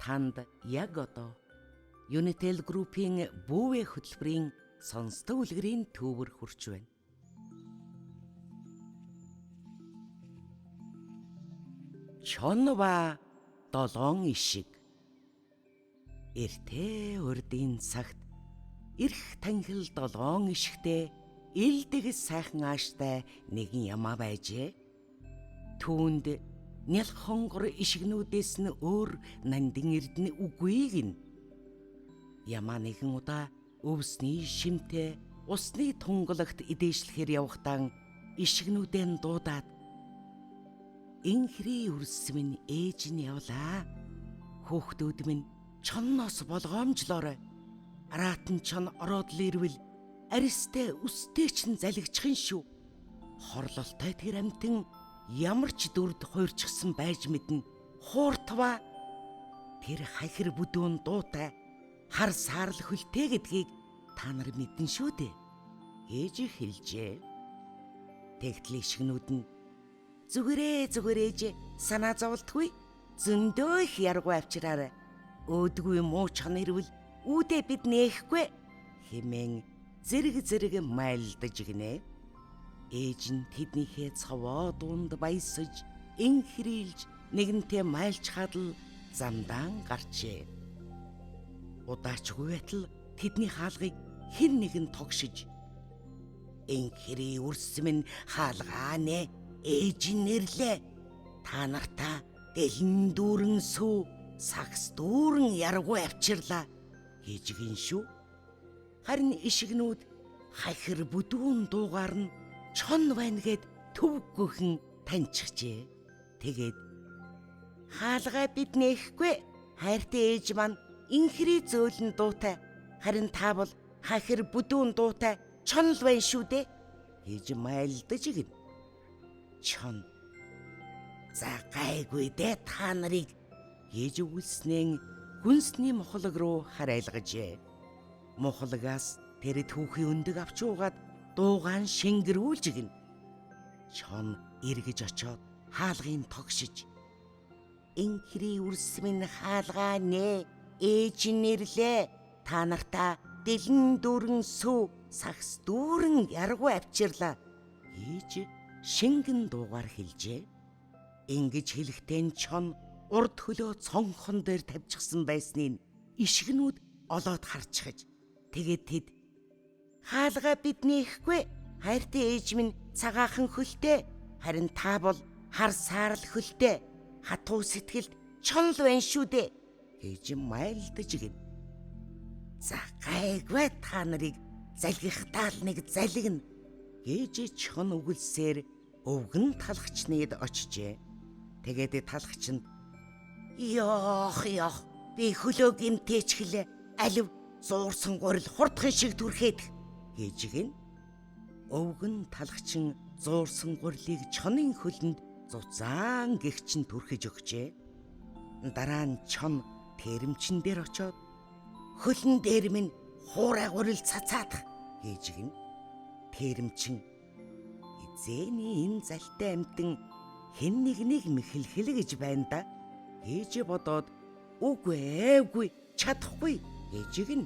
Танд яг одоо Unitel Group-ийн бүүвэ хөтөлбөрийн сонсдог үлгэрийн төвөр хүрч байна. Чон ба долоон ишиг. Эртээ урдын цагт эрх танхил долоон ишгтэй ил дэгэс сайхан ааштай нэгэн ямаа байжээ. Түүнд нялх хонгор ишгнүүдээс нь өөр нандин эрдэнэ үгүй гин. Ямаа нэгэн удаа өвсний шимтэй усны тунгалагт идээшлэхээр явахтаа ишгнүүдээ нь дуудаад "Инхрий үрс минь ээж нь явлаа. Хүүхдүүд минь чонноос болгоомжлоорой. Араатан чон ороод л ирвэл аристай үстэй чинь залгичих нь шүү. Хорлолтой тэр амтан ямар ч дүрд хуйрчсан байж мэднэ. Хууртва тэр хахир бүдүүн дуутай хар саарл хөлтэй гэдгийг та нар мэднэ шүү дээ" гэж хэлжээ. Тэгтэл ишгнүүд нь "Зүгээрээ зүгээр ээж санаа зовлтгүй зөндөө их яргуу авчираарай. Өөдгүй муу чон ирвэл үүдээ бид нээхгүй" хэмээн зэрэг зэрэг майлдаж гинэ. Ээж нь тэднийхээ цовоо дунд баясаж инхрийлж нэгэнтээ майлчхаад л замдаан гарчээ. Удаачгүй байтал тэдний хаалгыг хэн нэгэн тогшиж "Инхрий үрс минь хаалгаа нэ, ээж нь нэрлээ. Та нартаа дэлэн дүүрэн сүү, сагс дүүрэн яргуу авчирлаа" гэж гин шүү. Харин ишгнүүд хахир бүдүүн дуугаар нь чон байна гэд төвггүйхэн таньчихжээ. Тэгээд "Хаалгаа бид нээхгүй. Хайртай ээж маань инхрий зөөлөн дуутай. Харин та бол хахир бүдүүн дуутай чон л байна шүү дээ" гэж майлдаж гин. Чон "За гайгүй дээ та нарыг" гэж үгэлснэн хүнсний мухлаг руу харайлгажээ. Мухлагаас тэр түүхий өндөг авч уугаад дуугаан шингэрүүлж гин. Чон эргэж очоод хаалгын тогшиж "Инхрий үрс минь хаалгаа нэ, ээж нь нэрлээ. Та нартаа дэлэн дүүрэн сүү, сагс дүүрэн яргуу авчирлаа" гэж шингэн дуугаар хэлжээ. Ингэж хэлэхдээ чон урд хөлөө цонхон дээр тавьчихсан байсныг ишгнүүд олоод харчихаж тэгээд тэд "Хаалгаа бид нээхгүй. Хайртай ээж минь цагаахан хөлтэй. Харин та бол хар саарл хөлтэй. Хатуу сэтгэлд чон л байна шүү дээ" гэж майлдаж гин. "За гайгүй та нарыг залгихтаа л нэг залгина" гэж чон үгэлсээр өвгөн талхчныг очжээ. Тэгээд талхчинд "Ёох ёох би хөлөө гимтээчхлээ. Алив зуурсан гурил хурдхан шиг түрхээд" гэж гин. Өвгөн талхчин зуурсан гурилыг чонын хөлөнд зуцаан гэгчин түрхэж өгчээ. Дараа нь чон тэрэмчин дээр очоод "Хөлн дээр минь хуурай гурил цацаадах" гэж гин. Тэрэмчин "Эзэний энэ залтай амтан хэн нэгнийг мэхэлхэл гэж байна да" гэж бодоод "Үгүй ээ үгүй чадахгүй" гэж гин.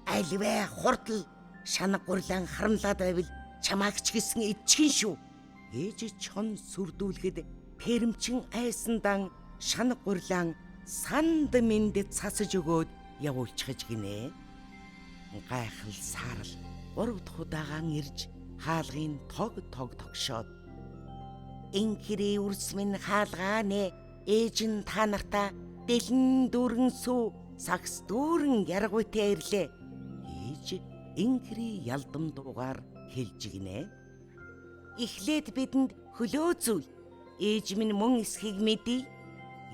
"Альвэ хурдл шанаг гурлаан харамлаад байвал чамааг ч гэсэн идчихэн шүү" гэж чон сүрдүүлэхэд тэрэмчин айсандан шанаг гурлаан санд минд цасаж өгөөд явуулчихж гинэ. Гайхал саарал гурав дахь удаагаан ирж хаалгын тог тог тогшоод "Инхрий үрс минь хаалгаа нэ, ээж нь та нартаа дэлэн дүүрэн сүү, сагс дүүрэн яргуйтай ирлээ" гэж инхрий ялдам дуугаар хэлж гинэ. "Эхлээд бидэнд хөлөө зүйл. Ээж минь мөн эсхийг мэдье"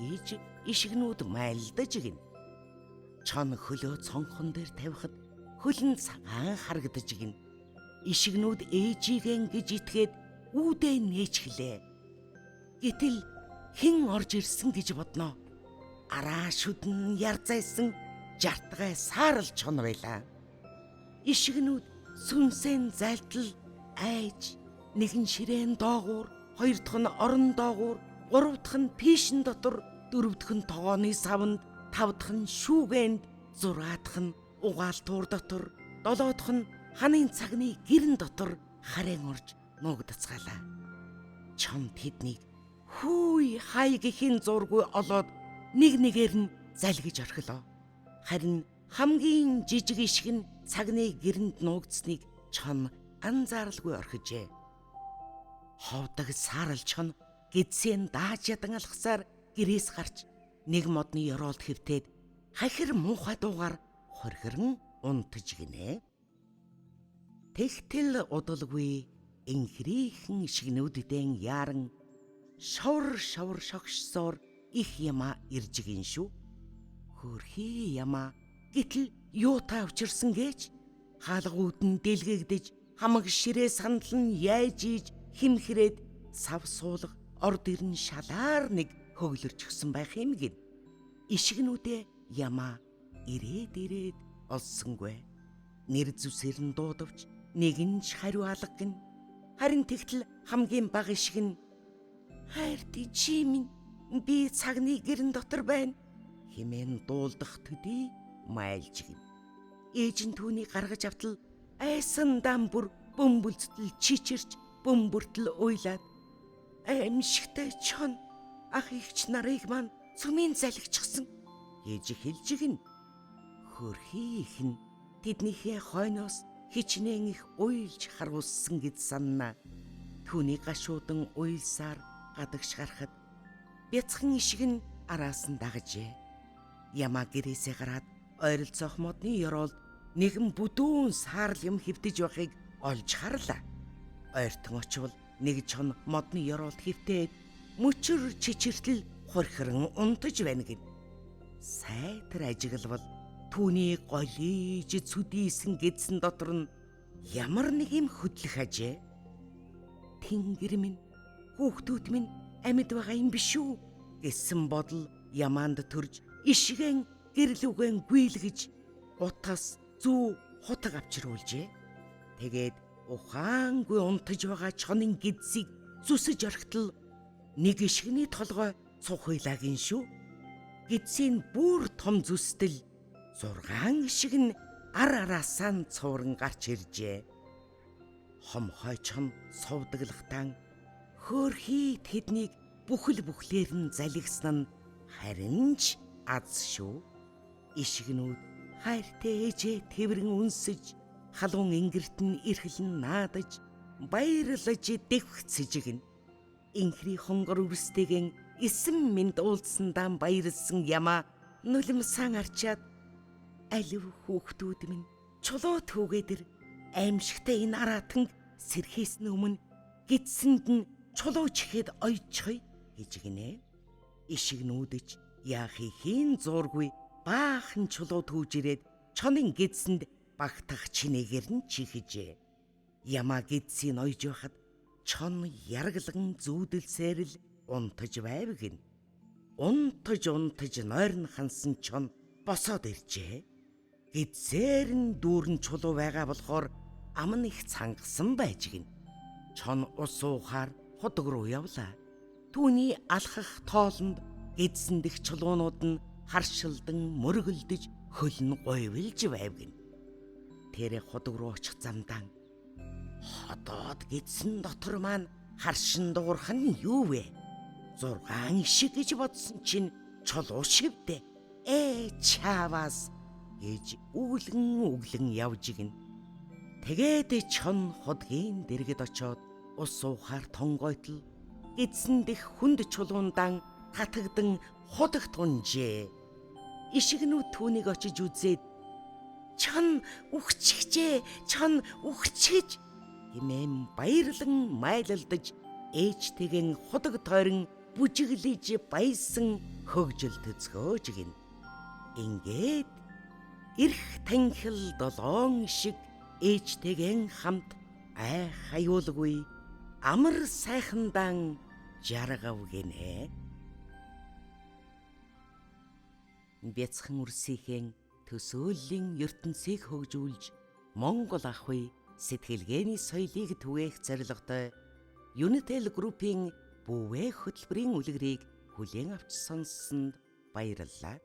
гэж ишгнүүд майлдаж гин. Чон хөлөө цонхон дээр тавихад хөлн цагаан харагдаж гин. Ишгнүүд ээжийгэн гэж итгээд үүдээ нээчихлээ. Гэтэл хэн орж ирсэн гэж бодноо. Араа шүдэн ярзайсан жартгай саарал чон байлаа. Ишгнүүд сүнсэн зайлтал айж нэгэн ширээн доогуур, хоёр дахь нь орон доогуур, гурав дахь нь пишин дотор, дөрөв дэх нь тогооны савнд, Тав дахь нь шүүгээнд, 6 дахь нь угаалтуур дотор, 7 дахь нь ханын цагны гэрэн дотор харин орж нуугдацгаалаа. Чон тэднийг хүй хай гэхийн зургүй олоод нэг нэгээр нь залгиж орхилоо. Харин хамгийн жижиг ишг нь цагны гэрэнд нуугдсныг чон анзааралгүй орхижээ. Ховдог саарал чон гидсийн дааж ядан алхасаар гэрээс гарч нэг модны ёроолд хэвтээд хахир муухай дуугаар хорхирон унтаж гинэ. Тэгтэл удалгүй энхрийнхэн ишгнүүддэн яаран шовр шовр шогшсоор их ямаа ирж гин шүү. Хөөрхий ямаа гэтэл юутай учирсан гэж хаалгууд нь дэлгэгдэж хамаг ширээ сандал нь яйж ийж химхрээд сав суулга орд ирн шалаар нэг хөглөрчихсөн байх юм гин. Ишгнүүдээ ямаа ирээд ирээд олсонгүй. Нэр зүсээр нь дуудавч нэг нь ч хариу алга гин. Харин тэгтэл хамгийн бага ишг нь хайртай чи минь би цагны гэрэн дотор байна хэмээн дуулдах төдий майлж гин. Ээж нь түүнийг гаргаж автал айсан дам бүр бөмбөлцтөл чичирч бөмбөртөл уйлаад аимшигтай чон ах эгч нарыг маань цөмийн залгичихсан гэж хэлж гин. Хөрхий их нь тэднийхээ хойноос хичнээн их уйлж харгуулсан гэж санна. Түүний гашуудан уйлсаар гадагш гарахад бяцхан ишг нь араас нь дагажээ. Ямаа гэрээсээ гараад ойролцоох модны ёроолд нэгэн бүдүүн саарл юм хэвтэж байхыг олж харлаа. Ойртон очивол нэг чон модны ёроолд хэвтээд мөчөр чичиртэл хурхиран унтаж байна гин. Сайтар ажиглавал түүний голиж цүдийсэн гэдсэн дотор нь ямар нэг юм хөдлөх ажээ. Тэнгэр минь, хүүхдүүд минь амьд байгаа юм биш үү гэсэн бодол ямаанд төрж ишгэн гэрлүүгэн гүйлгэж утас зүү хутаг авчруулжээ. Тэгээд ухаангүй унтаж байгаа чонын гидсийг зүсэж орхитол нэг ишгний толгой цухуйлаа гин шүү. Гидсийн бүр том зүстэл 6 ишг нь ар араасаа цууран гарч иржээ. Хомхой чон сувдаглахтан хөөрхий тэднийг бүхэл бүхлээр нь залгисан нь харин ч аз шүү. Ишгнүүд хайртай ээжээ тэврэн үнсэж халуун ингэрт нь эрхлэн наадаж баярлаж дэвхцэж гин. Инхри хонгор үрстэйгэн эсэн минь уулзсандаа баярлсан ямаа нулимсан арчаад алив хүүхдүүд минь чулуу түүгээдэр аимшигтай энэ араатан сэрхээсний өмнө гидсэнд нь чулуу чихээд ойчихъя гэж гинэ. Ишгнүүдэж яахын зуургүй баахан чулуу түүж ирээд чонын гидсэнд багтах чинээгээр нь чихжээ. Ямаа гидсийг ойж байхад чон яргалан зүүдэлсээр л унтаж байв гин. Унтаж унтаж нойрон хансан чон босоод иржээ. Гидсээр нь дүүрэн чулуу байгаа болохоор ам нь их цангасан байж гин. Чон ус уухаар худаг руу явлаа. Түүний алхах тоолонд гидсэн дэх чулуунууд нь харшилдан мөргөлдөж хөл нь гуйвалж байв гин. Тэр худаг руу очих замдаан ходоод гидсэн дотор маань харшин дуурах нь юу вэ? 6 ишиг гэж бодсон чинь чулуу шивдэ. Чаваас гэж үглэн үглэн явж гин. Тэгээд чон худгийн дэргэд очоод ус уухаар тонгойтол гидсэн дэх хүнд чулуундаан татагдан худагт унжээ. Ишгнүүд түүнийг очиж үзээд чон үхчихжээ, чон үхчихэж хэмээн баярлан майлалдаж ээжтэйгэн худаг тойрон бүжиглэж баясан хөгжил төцгөөж гин. Ингээд эрх танхил 7 шиг ээжтэйгэн хамт айх аюулгүй амар сайхандаан жаргав гинэ. Бяцхан үрсийнхэн төсөөллийн ертөнцийг хөгжүүлж Монгол ахуй сэтгэлгээний соёлыг түгээх зорилготой Unitel Group-ийн бүвэ хөтөлбөрийн үлгэрийг хүлээн авч сонссонд баярлалаа.